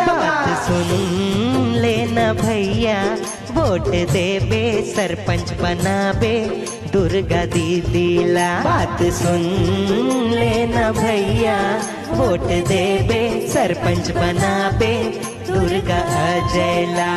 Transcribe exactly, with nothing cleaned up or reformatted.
बात सुन लेना भैया, वोट देबे सरपंच बनाबे दुर्गा दीदी ला। बात सुन लेना भैया, वोट देबे सरपंच बनाबे दुर्गा अजय ला।